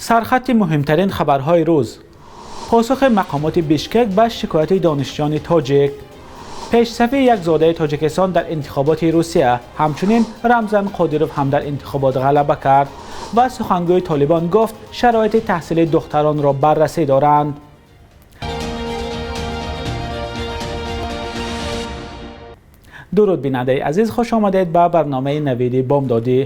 Сархати муҳимтарин хабарҳои рӯз. Посухи мақомоти Бишкек ба шикояти донишҷӯёни тоҷик. Пешсафи як зодаи Тоҷикистон дар интихоботи Русия, ҳамчунин Рамзан Қодиров ҳам дар интихобот ғалаба кард ва сухангӯи Толибон гуфт шароити таҳсили духтаронро баррасӣ доранд. Дуруд бинандаи азиз, хуш омадед ба барномаи Навиди Бомдодӣ.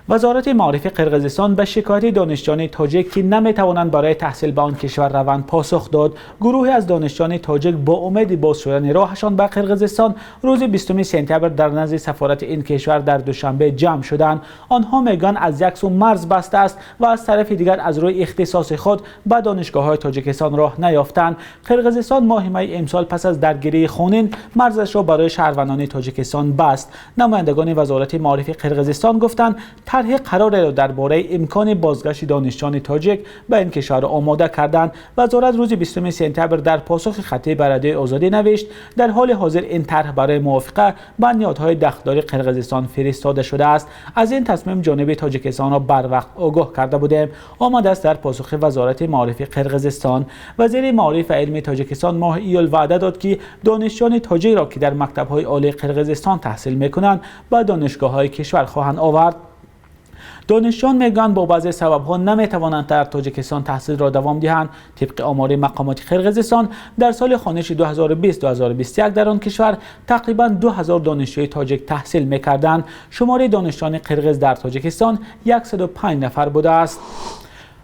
Вазорати маорифи Қирғизистон ба шикояти донишҷӯёни тоҷик, ки наметавонанд барои таҳсил ба он кишвар раванд, посух дод. Гурӯҳе аз донишҷӯёни тоҷик бо умеди боз шудани роҳашон ба Қирғизистон рӯзи 20 сентябр дар назди сафорати ин кишвар дар Душанбе ҷамъ шуданд. Онҳо мегӯянд аз як сӯ марз баста аст ва аз тарафи дигар аз рӯи ихтисоси худ ба донишгоҳҳои Тоҷикистон роҳ наёфтанд. Қирғизистон моҳи майи имсол пас аз даргирии хунин марзашро барои шаҳрвандони Тоҷикистон баст. Намояндагони Вазорати маорифи Қирғизистон гуфтанд тарҳи қарореро дар бораи имкони бозгашти донишҷӯёни тоҷик ба ин кишвар омода карданд. Вазорат рӯзи 20 сентябр дар посухи хаттӣ ба Радиои Озодӣ навишт дар ҳоли ҳозир ин тарҳ барои мувофиқа ба ниҳодҳои дахлдори Қирғизистон фиристода шудааст. Аз ин тасмим ҷониби Тоҷикистонро барвақт огоҳ карда будем. Омадааст дар посухи Вазорати маорифи Қирғизистон. Вазири маориф ва илми Тоҷикистон моҳи июл ваъда дод, ки донишҷӯёни тоҷикро, ки дар мактабҳои олии Қирғизистон таҳсил мекунанд, ба донишгоҳҳои кишвар хоҳанд овард. Донишҷӯён мегӯянд бо баъзе сабабҳо наметавонанд дар Тоҷикистон таҳсилро давом диҳанд. Тибқи омори мақомоти Қирғизистон дар соли хониши 2020-2021 дар он кишвар тақрибан 2000 донишҷӯи тоҷик таҳсил мекарданд. Шумори донишҷӯёни қирғиз дар Тоҷикистон 105 нафар будааст.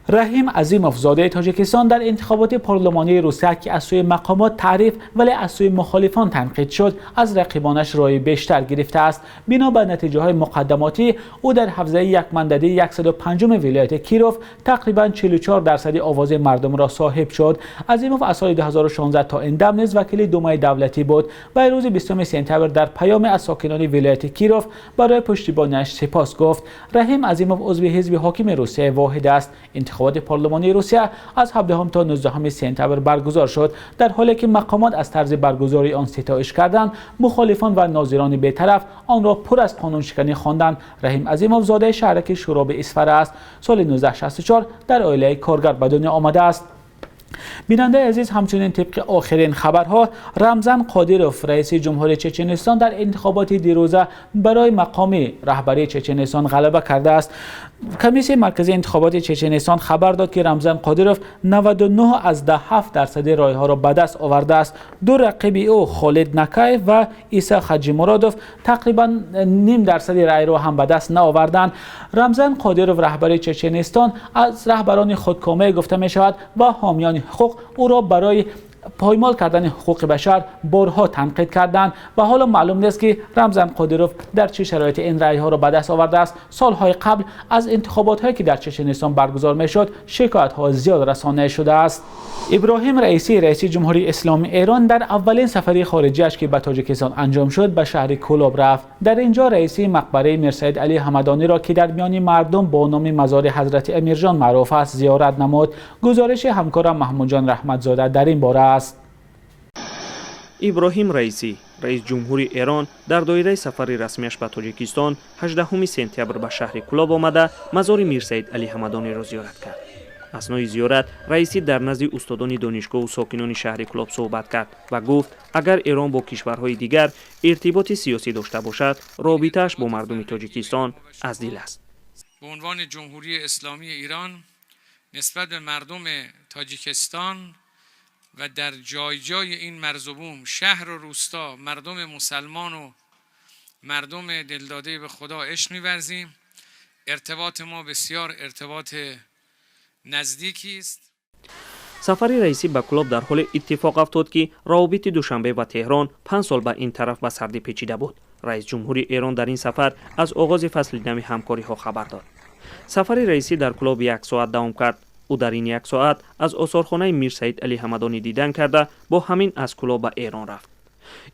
Раҳим Азимов, зодаи Тоҷикистон, дар интихоботи парлумонии Русия, ки аз сӯи мақомот таъриф вале аз сӯи мухолифон танқид шуд, аз рақибонаш рои бештар гирифтааст. Бино ба натиҷаҳои муқаддамотӣ, ӯ дар ҳавзаи якмандадии 105 вилояти Киров тақрибан 44% овози мардумро соҳиб шуд. Азимов аз соли 2016 то ин дам низ вакили Думаи давлатӣ буд ва рӯзи 20 сентябр дар паёме аз сокинони вилояти Киров барои пуштибониаш сипос гуфт. Раҳим Азимов узви ҳизби ҳокими Русия воҳид аст. Интихоботи парлумонии Русия аз 17 то 19 сентябр баргузор шуд. Дар ҳоле ки мақомот аз тарзи баргузории он ситоиш карданд, мухолифон ва нозирони бетараф онро пур аз қонуншиканӣ хонданд. Раҳим Азимов зодаи шаҳраки Шӯроби Исфара аст. Соли 1964 дар оилаи коргар ба дунё омадааст. Бинандаи азиз, ҳамчунин тибқи охирин хабарҳо, Рамзан Қодиров, раиси ҷумҳури Чеченистон, дар интихоботи дирӯза барои мақоми раҳбарии Чеченистон ғалаба кардааст. Комиссияи марказии интихоботи Чеченистон хабар дод, ки Рамзан Қодиров 99.7% ройҳоро ба даст овардааст. Ду рақиби ӯ, Холид Накаев ва Иса Хаҷимуродов, тақрибан 0.5% райро ҳам ба даст наоварданд. Рамзан Қодиров, раҳбари Чеченистон, аз раҳбарони худкомае гуфта мешавад ва ҳомиёни ҳуқуқ ӯро барои поймол кардани ҳуқуқи башар борҳо танқид карданд ва ҳоло маълум нест, ки Рамзан Қодиров дар чӣ шароите ин райҳоро ба даст овардааст. Солҳои қабл аз интихоботҳое, ки дар Чеченистон баргузор мешуд, шикоятҳо зиёд расонаӣ шудааст. Иброҳим Раисӣ, раиси ҷумҳурии исломии Эрон, дар аввалин сафари хориҷиаш, ки ба Тоҷикистон анҷом шуд, ба шаҳри Кӯлоб рафт. Дар инҷо раисӣ мақбараи Мирсаид Алӣ Ҳамадониро, ки дар миёни мардум бо номи мазори Ҳазрати Амирҷон маъруф аст, зиёрат намуд. Гузориши ҳамкорам Маҳмудҷон Раҳматзода дар ин бора аст. Иброҳим Раисӣ, раис ҷумҳури Эрон, дар доираи сафари расмиаш ба Тоҷикистон 18 сентябр ба шаҳри Кӯлоб омада мазори Мирсаид Алӣ Ҳамадониро зиёрат кард. Аснои зиёрат раисӣ дар назди устодони донишгоҳу сокинони шаҳри Кӯлоб суҳбат кард ва гуфт агар Эрон бо кишварҳои дигар иртиботи сиёсӣ дошта бошад, робитааш бо мардуми Тоҷикистон аз дил аст. Ба унвони Ҷумҳурии Исломии Эрон нисбат ба мардуми Тоҷикистон ва дар ҷой-ҷои ин марзу бум, шаҳру рӯсто, мардуми мусалмону мардуми дилдодаи ба Худо ишқ меварзем. Иртиботи мо бисёр иртиботи наздикист. Сафари раисӣ ба Кӯлоб дар ҳоле иттифоқ афтод, ки равобити Душанбе ва Теҳрон 5 сол ба ин тараф ба сардӣ печида буд. Раис ҷумҳури Эрон дар ин сафар аз оғози фасли нави ҳамкориҳо хабар дод. Сафари раисӣ дар Кӯлоб 1 соат давом кард. Ӯ дар ин 1 соат аз осорхонаи Мирсаид Алӣ Ҳамадонӣ дидан карда, бо ҳамин аз Кӯлоб ба Эрон рафт.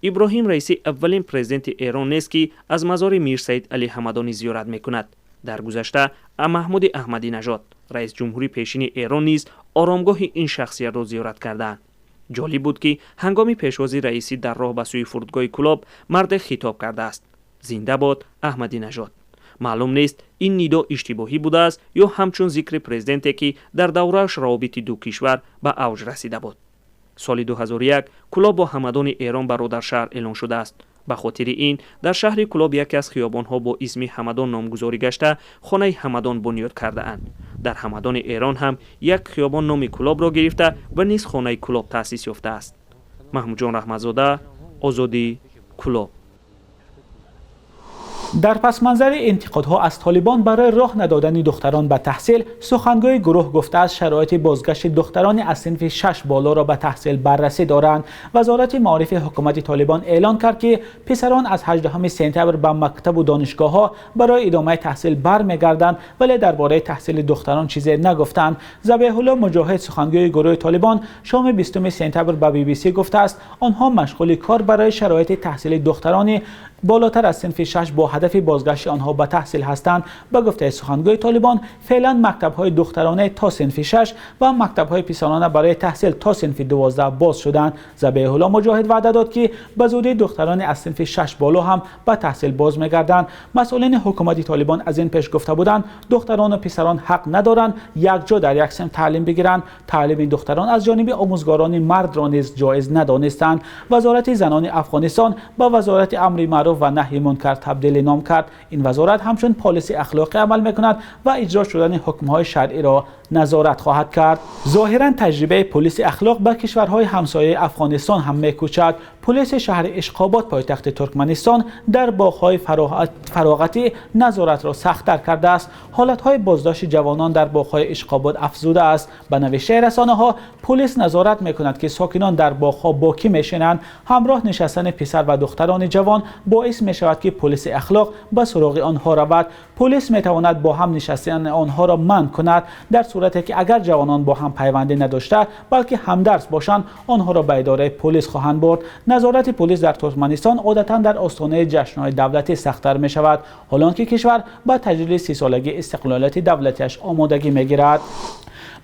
Иброҳим Раисӣ аввалин президенти Эрон нест, ки аз мазори Мирсаид Алӣ Ҳамадонӣ зиёрат мекунад. Дар гузашта Маҳмуди Аҳмадинажод, раис ҷумҳури пешини Эрон, низ оромгоҳи ин шахсиятро зиёрат кардаанд. Ҷолиб буд, ки ҳангоми пешвози раисӣ дар роҳ ба сӯи фурудгоҳи Кӯлоб марде хитоб кардааст: зинда бод Аҳмадинажод. Маълум нест, ин нидо иштибоҳӣ будааст ё ҳамчун зикри президенте, ки дар даврааш равобити ду кишвар ба авҷ расида буд. Соли 2001 Кӯлоб бо Ҳамадони Эрон бародаршаҳр эълон шудааст. Ба хотири ин дар шаҳри Кӯлоб яке аз хиёбонҳо бо исми Ҳамадон номгузорӣ гашта, хонаи Ҳамадон бунёд кардаанд. Дар Ҳамадони Эрон ҳам як хиёбон номи Кӯлобро гирифта ва низ хонаи Кӯлоб таъсис ёфтааст. Маҳмудҷон Раҳматзода, Озодӣ, Кӯлоб. Дар пасманзари интиқодҳо аз Толибон барои роҳ надодани духтарон ба таҳсил, сухангӯи гурӯҳ гуфтааст, шароити бозгашти духтарони аз синфи 6 болоро ба таҳсил баррасӣ доранд. Вазорати маорифи ҳукумати Толибон эълон кард, ки писарон аз 18 сентябр ба мактабу донишгоҳҳо барои идомаи таҳсил бармегарданд, вале дар бораи таҳсили духтарон чизе нагуфтанд. Забеҳулло Муҷоҳид, сухангӯи гурӯҳи Толибон, шоми 20 сентябр ба BBC гуфтааст, онҳо машғули кор барои шароити таҳсили духтарони болотар аз синфи 6 бо ҳадафи бозгашти онҳо ба таҳсил ҳастанд. Ба гуфтаи сухангӯи Толибон, феълан мактабҳои духтарона то синфи 6 ва мактабҳои писарона барои таҳсил то синфи 12 боз шуданд. Забеҳулло Муҷоҳид ваъда дод, ки ба зудӣ духтарони аз синфи 6 боло ҳам ба таҳсил боз мегарданд. Масъулини ҳукумати Толибон аз ин пеш гуфта буданд, духтарон ва писарон ҳақ надоранд якҷо дар як синф таълим бигиранд. Таълими духтарон аз ҷониби омӯзгорони мардро низ ҷоиз надонистанд. Вазорати занони Афғонистон ба Вазорати амри маъруф ва наҳйи мункар табдили ном кард. Ин вазорат ҳамчун полиси ахлоқӣ амал мекунад ва иҷро шудани ҳукмҳои шаръиро назорат хоҳад кард. Зоҳиран таҷрибаи полиси ахлоқ ба кишварҳои ҳамсояи Афғонистон ҳам мекӯчад. Полиси шаҳри Ишқобод, пойтахти Туркманистон, дар боғҳои фароғатӣ назоратро сахттар кардааст. Ҳолатҳои боздошти ҷавонон дар боғҳои Ишқобод афзудааст. Ба навиштаи расонаҳо, полис назорат мекунад, ки сокинон дар боғҳо бо кӣ мешинанд. Ҳамроҳ нишастани писар ва духтарони ҷавон боис мешавад, ки полиси ахлоқ ба суроғи онҳо равад. Полис метавонад бо ҳам нишастани онҳоро манъ кунад, дар сурате ки агар ҷавонон бо ҳам пайвандӣ надошта, балки ҳамдарс бошанд, онҳоро ба идораи полис хоҳанд бурд. Назорати полис дар Туркманистон одатан дар остонаи ҷашнҳои давлатӣ сахттар мешавад, ҳолон ки кишвар ба таҷлили 30-солагии истиқлолияти давлатиаш омодагӣ мегирад.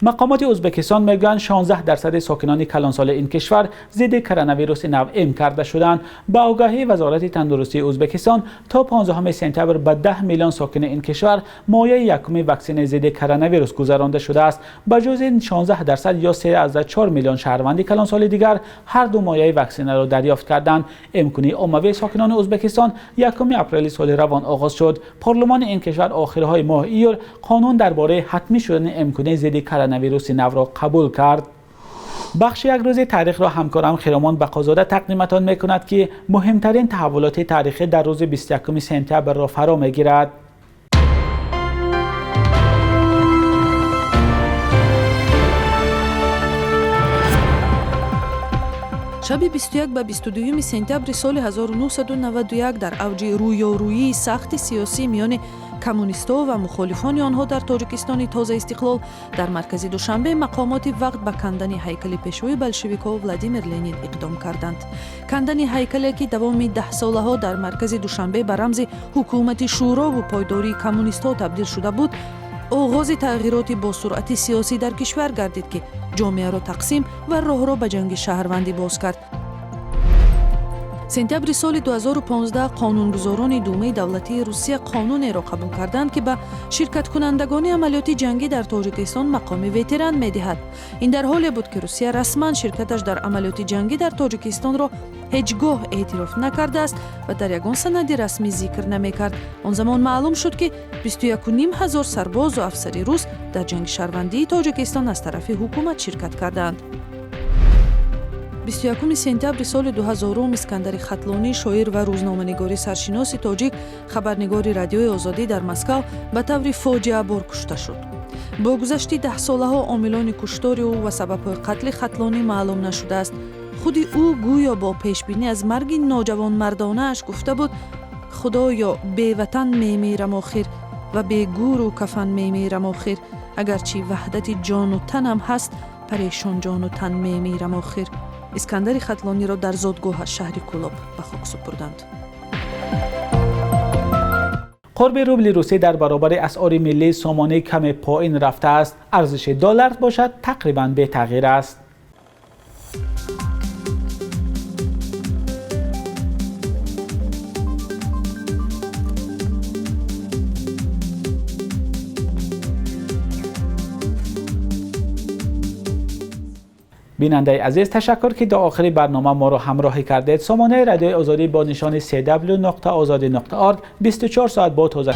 Мақомоти Ӯзбекистон мегӯянд, 16% сокинони калонсоли ин кишвар зидди коронавируси нав эм карда шуданд. Ба огаҳии Вазорати тандурустии Ӯзбекистон, то 15 сентябр ба 10 миллион сокини ин кишвар мояи якуми ваксини зидди коронавирус гузаронда шудааст. Ба ҷуз ин 16% ё 3,4 миллион шаҳрванди калонсоли дигар ҳар ду мояи ваксинаро дарёфт карданд. Эмкунии оммавии сокинони Ӯзбекистон 1 апрели соли равон оғоз шуд. Парлумони ин кишвар охирҳои моҳи июл қонун дар бораи ҳатмӣ шудани эмкунии зидди коронавируси навро қабул кард. Бахши як рӯзи таърихро ҳамкорам Хиромон Бақозода тақдиматон мекунад, ки муҳимтарин таҳаввулоти таърихӣ дар рӯзи 21 сентябрро фаро мегирад. Шаби 21 ба 22 сентябри соли 1991 дар авҷи рӯёрӯии сахти сиёсӣ миёни коммунистҳо ва мухолифони онҳо дар Тоҷикистони тоза истиқлол, дар маркази Душанбе мақомоти вақт ба кандани ҳайкали пешвои болшевикҳо Владимир Ленин иқдом карданд. Кандани ҳайкале, ки давоми даҳсолаҳо дар маркази Душанбе ба рамзи ҳукумати шӯрову пойдории коммунистҳо табдил шуда буд, оғози тағйироти босуръати сиёсӣ дар кишвар гардид, ки ҷомеаро тақсим ва роҳро ба ҷанги шаҳрвандӣ боз кард. Сентябри соли 2015 қонунгузорони Думаи давлатии Русия қонунеро қабул карданд, ки ба ширкаткунандагони амалиёти ҷангӣ дар Тоҷикистон мақоми ветеран медиҳад. Ин дар ҳоле буд, ки Русия расман ширкаташ дар амалиёти ҷангӣ дар Тоҷикистонро ҳеҷ гоҳ эътироф накардааст ва дар ягон санади расмӣ зикр намекард. Он замон маълум шуд, ки 21,5 ҳазор сарбозу афсари рус дар ҷанги шаҳрвандии Тоҷикистон аз тарафи ҳукумат ширкат кардаанд. 21 сентябри соли 2000 Искандари Хатлонӣ, шоир ва рӯзноманигори саршиноси тоҷик, хабарнигори Радиои Озодӣ дар Москав, ба таври фоҷиабор кушта шуд. Бо гузашти даҳсолаҳо омилони куштори ӯ ва сабабҳои қатли Хатлонӣ маълум нашудааст. Худи ӯ гӯё бо пешбинӣ аз марги ноҷавонмардонааш гуфта буд: «Худоё, беватан мемирам охир ва бегӯру кафан мемирам охир, агарчи ваҳдати ҷону танам ҳаст, парешон ҷону тан мемирам охир». Искандари Хатлониро дар зодгоҳаш, шаҳри Кӯлоб, ба хок супурданд. Қурби рубли русӣ дар баробари асъори миллии сомонӣ каме поин рафтааст. Арзиши доллар бошад тақрибан бетағйир аст. Бинандаи азиз, ташаккур, ки до охири барнома моро ҳамроҳӣ кардед. Сомонаи Радиои Озодӣ бо нишони cw.ozodi.org 24 соат бо тоза